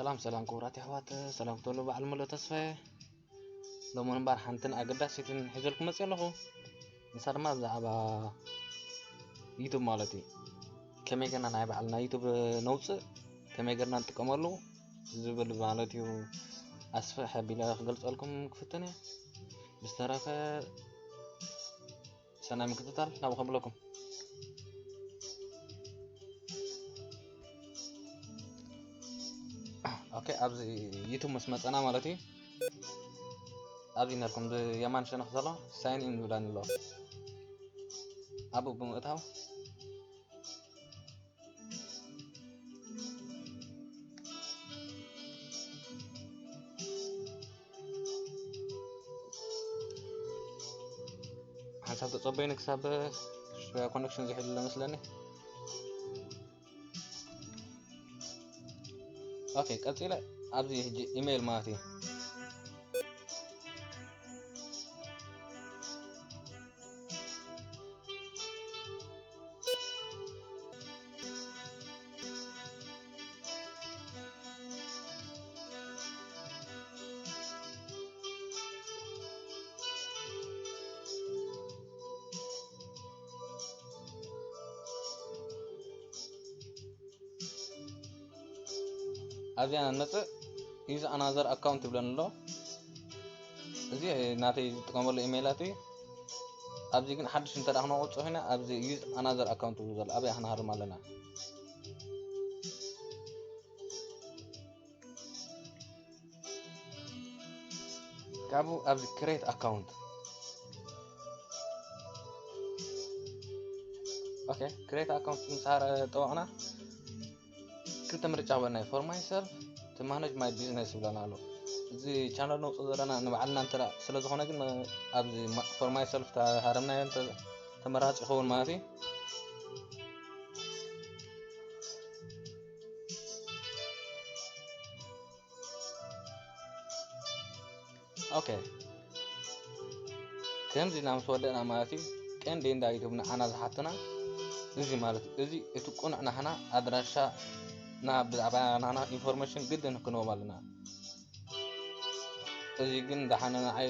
ሰላም ሰላም ክቡራት ኣሕዋት፣ ሰላም ክትብሉ በዓል ሙሉእ ተስፋ እየ። ሎሚ እምበር ሓንትን ኣገዳሲትን ሒዘልኩም መፅእ ኣለኹ። ንሳ ድማ ብዛዕባ ዩቱብ ማለት እዩ። ከመይ ጌርና ናይ ባዕልና ዩቱብ ነውፅእ፣ ከመይ ጌርና ንጥቀመሉ ዝብል ማለት እዩ። ኣስፍሕ ኣቢለ ክገልፀልኩም ክፍትን እየ። ብዝተረፈ ሰናይ ምክትታል ናብኡ ከብለኩም። ኦኬ፣ ኣብዚ ዩቱብ ምስ መፀና ማለት እዩ። ኣብዚ ነርኩም ብየማን ሸነኽ ዘሎ ሳይን ኢን ዝብለኒ ኣሎ። ኣብኡ ብምእታው ሓንሳብ ተጸበዩኒ ክሳብ ኮኔክሽን ዝሕሉ መስለኒ። ኦኬ፣ ቀጺለ ኣብዚ ሕጂ ኢሜይል ማለት እዩ። ኣብዚኣ ንመጽእ፣ ዩዝ ኣናዘር ኣካውንት ይብለኒ ኣሎ። እዚ ናተይ ዝጥቀመሉ ኢሜይላት እዩ። ኣብዚ ግን ሓድሽ እንተ ደኣ ክነቕጾ ኮይና፣ ኣብዚ ዩዝ ኣናዘር ኣካውንት ዝብል ዘሎ ኣብያ ክንሃርም ኣለና። ካብኡ ኣብዚ ክሬት ኣካውንት፣ ኦኬ፣ ክሬት ኣካውንት ምስ ጠወቕና ክልተ ምርጫ ክበና እዩ፣ for myself፣ to manage my business ይብለና ኣሎ። እዚ ቻነል ነውፅእ ዘለና ንባዕልና እንተ ስለ ዝኾነ ግን ኣብዚ for myself ተሃረምናዮ እንተ ተመራፂ ይኸውን ማለት እዩ። ኦኬ፣ ከምዚ ኢልና ምስ ወደእና ማለት እዩ፣ ቀንዲ እንዳ ዩቱብ ንዓና ዝሓትና እዚ ማለት እዩ። እዚ እቲ ቁኑዕ ናህና ኣድራሻ ና ብዛዕባ ናህና ኢንፎርሜሽን ግድን ክንህቦም ኣለና። እዚ ግን ደሓነ ንዓይ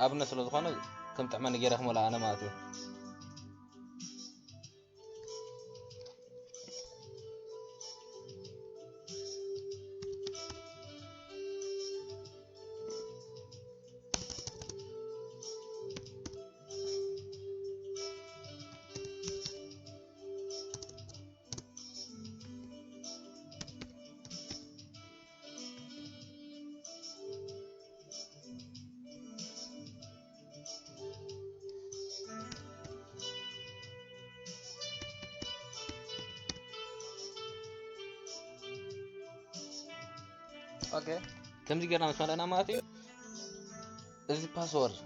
ኣብነት ስለ ዝኾነ ከም ጥዕመኒ ገይረ ክመልኣ ኣነ ማለት እዩ። ኦኬ፣ ከምዚ ጌርና ምስ መለእና ማለት እዩ። እዚ ፓስወርድ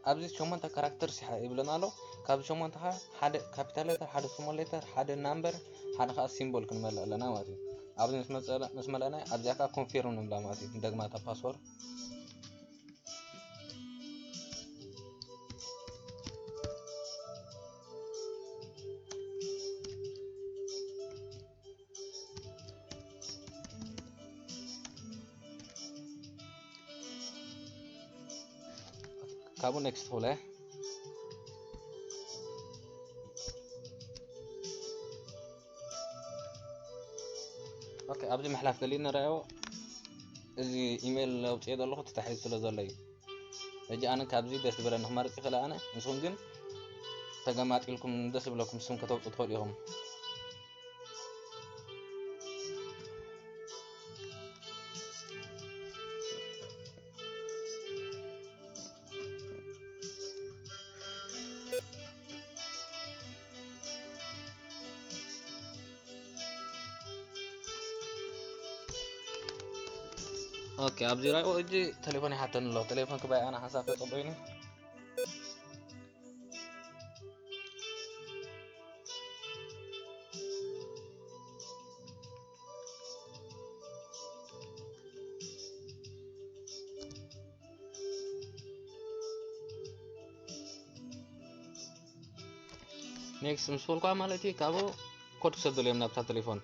ኣብዚ ሸሞንተ ካራክተርስ ይሓ-፣ ይብለና ኣሎ። ካብ ሸሞንተ ኸዓ ሓደ ካፒታል ሌተር፣ ሓደ ስሞል ሌተር፣ ሓደ ናምበር፣ ሓደ ኸዓ ሲምቦል ክንመልእ ኣለና ማለት እዩ። ኣብዚ ምስ መጸ-፣ ምስ መለእና ኣብዚኣ ከዓ ኮንፊርም ንብላ ማለት እዩ። ንደግማ እታ ፓስወርድ። ካብኡ ኔክስት ክብለ። ኦኬ፣ ኣብዚ ምሕላፍ ገሊኡ ንረኣዮ። እዚ ኢሜይል ኣውፅኦ ዘለኹ ተታሒዙ ስለ ዘሎ እዩ። ሕጂ ኣነ ካብዚ ደስ ዝበለኒ ክመርፅ ይኽእል ኣነ። ንስኹም ግን ተገማጢልኩም ደስ ዝብለኩም ስም ከተውፅኡ ትኽእሉ ኢኹም። ኦኬ፣ ኣብዚ ራይኦ እጂ ቴሌፎን ይሓተኒ ኣሎ። ቴሌፎን ክባይ ኣነ ሓንሳብ ተጸበዩኒ። ኔክስት ምስ በልኳ ማለት እዩ፣ ካብኡ ኮድ ክሰደሉ እዮም ናብታ ቴሌፎን።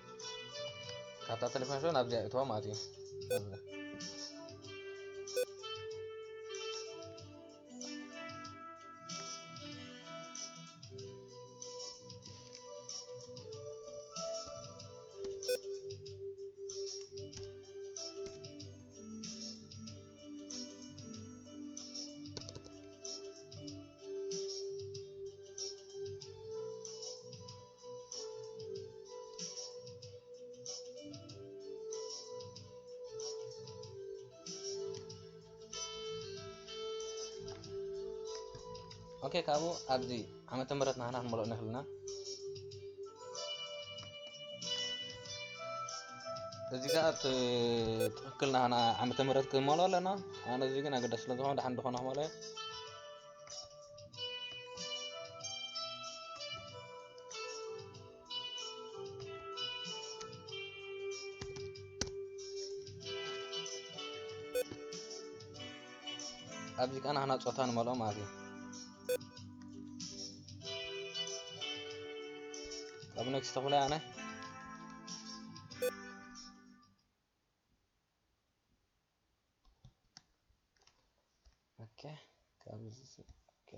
ካብታ ቴሌፎን ሽዑ ናብዚኣ እትዋ ማለት እዩ። ኦኬ፣ ካብኡ ኣብዚ ዓመተ ምህረት ናህና ክንመልኦ ንኽእል ኢና። እዚ ጋር እቲ ትኽክል ናህና ዓመተ ምህረት ክንመልኦ ኣለና። ኣነ እዚ ግን ኣገዳሲ ስለ ዝኾነ ደሓን ዝኾነ ክመልኦ እየ። ኣብዚ ከኣ ናህና ጾታ ንመልኦ ማለት እዩ። ካብ ኔክስት ተኽለ ኣነ። ኦኬ፣ ካብዚ ኦኬ፣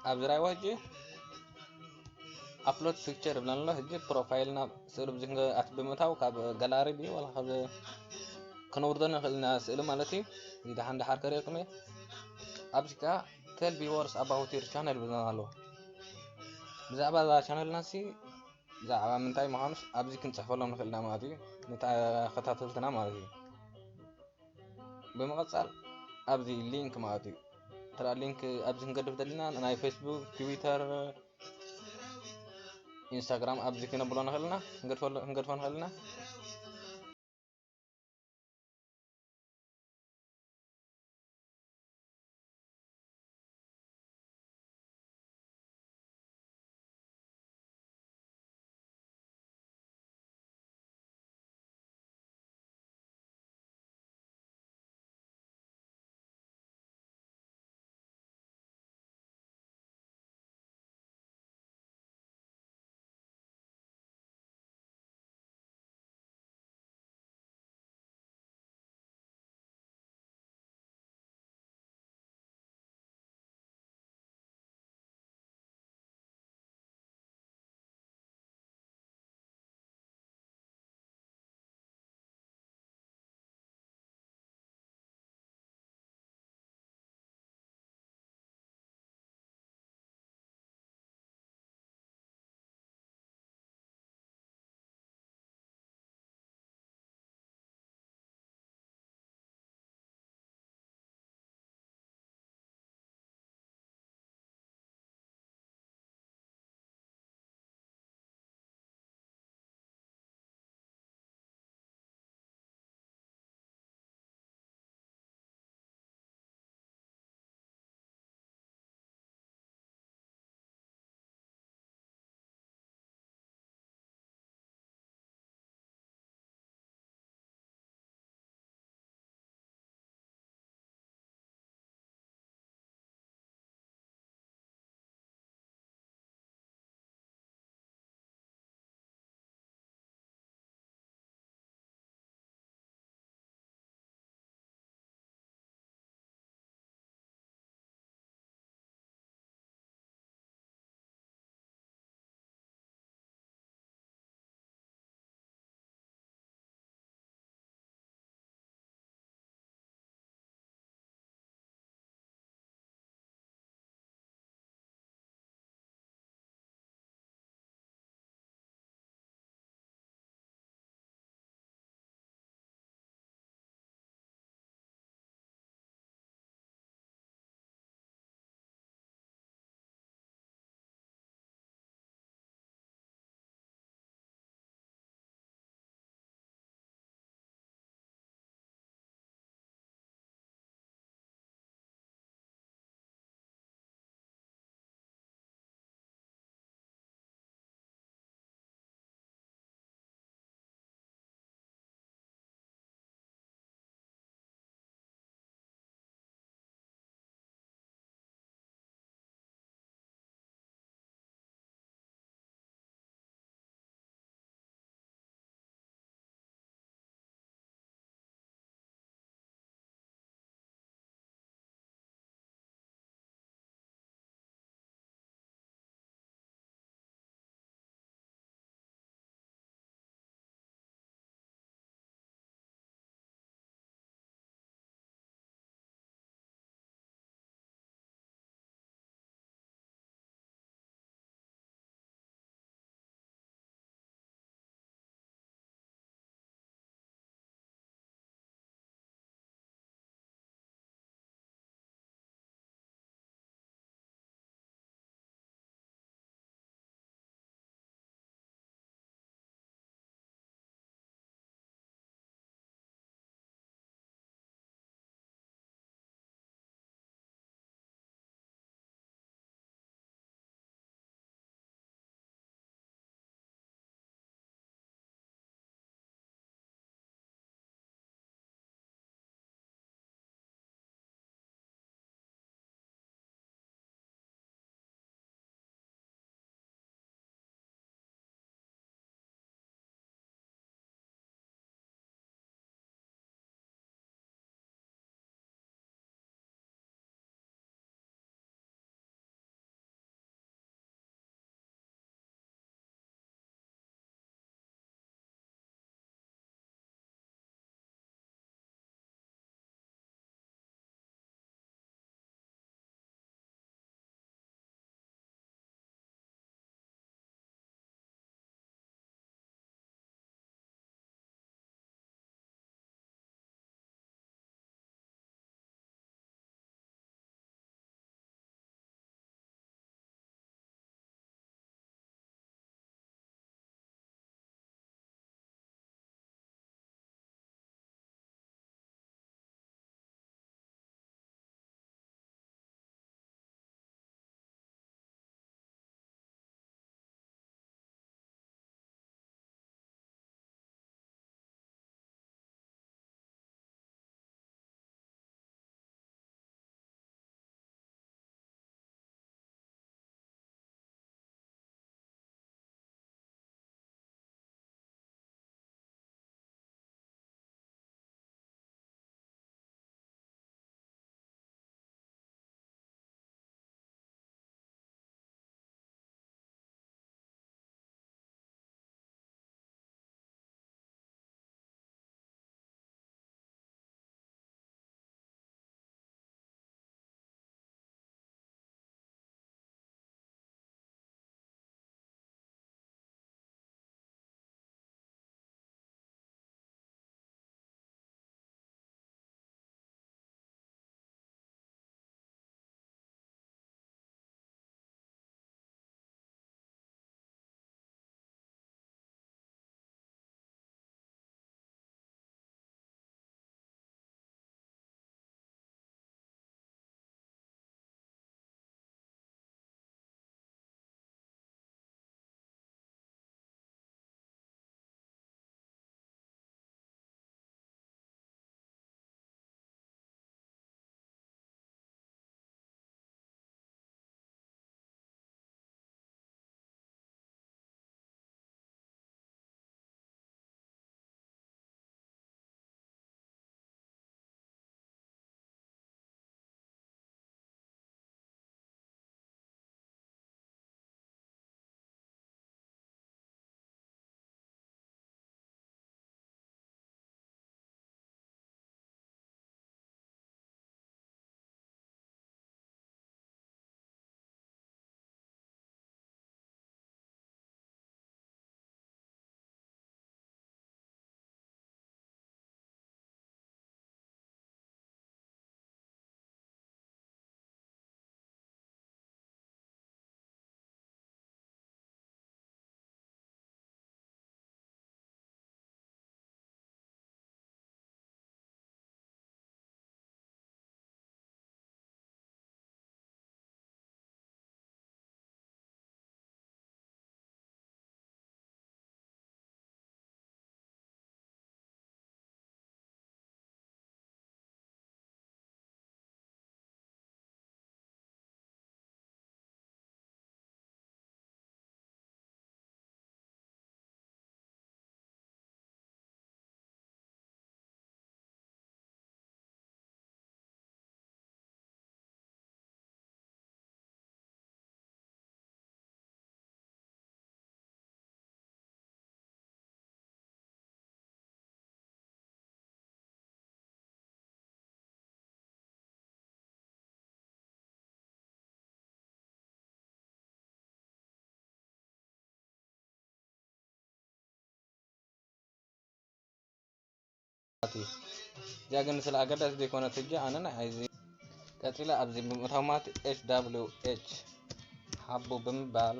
ኣብዚ ራይዋ ሕጂ ኣፕሎድ ፒክቸር ይብለና ኣሎ። ሕጂ ፕሮፋይልና ስእሊ ብዙ ኣት ብምእታው ካብ ጋላሪ ድዩ ዋላ ካብ ክነውርዶ ንኽእል ኢና ስእሊ ማለት እዩ። እዚ ደሓን ደሓር ከርእየኩም እየ። ኣብዚ ከኣ tell viewers about your channel ይብለና ኣሎ። ብዛዕባ እዛ ቻነልና ሲ ብዛዕባ ምንታይ ምዃኑስ ኣብዚ ክንጽሕፈሎም ንኽእል ኢና ማለት እዩ። ንተኸታተልትና ማለት እዩ። ብምቕጻል ኣብዚ ሊንክ ማለት እዩ። ተራ ሊንክ ኣብዚ ክንገድፍ ደሊና ናይ ፌስቡክ፣ ትዊተር፣ ኢንስታግራም ኣብዚ ክነብሎ ንኽእል ኢና፣ ክንገድፈሉ ክንገድፎ ንኽእል ኢና። እዚኣ ግን ስለ ኣገዳሲ ዘይኮነት ሕጂ ኣነ ንዓይ እዚ ቀጺለ ኣብዚ ብምእታው ማለት ኤች ደብሊው ኤች ሓቡ ብምባል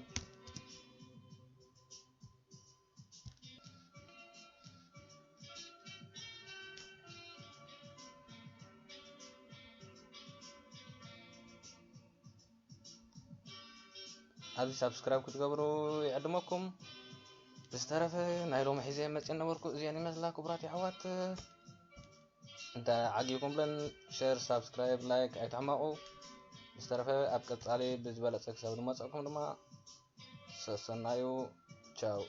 ኣብዚ ሳብስክራይብ ክትገብሩ ይዕድመኩም። ብዝተረፈ ናይ ሎሚ ሒዘ መፅእ ነበርኩ እዚአን ይመስላ ክቡራት የሕዋት። እንተ ዓጊብኩም ብለን ሸር፣ ሳብስክራይብ፣ ላይክ ኣይትሕመቑ። ብዝተረፈ ኣብ ቀፃሊ ብዝበለፀ ክሳብ ንመፀኩም ድማ ሰሰናዩ። ቻው።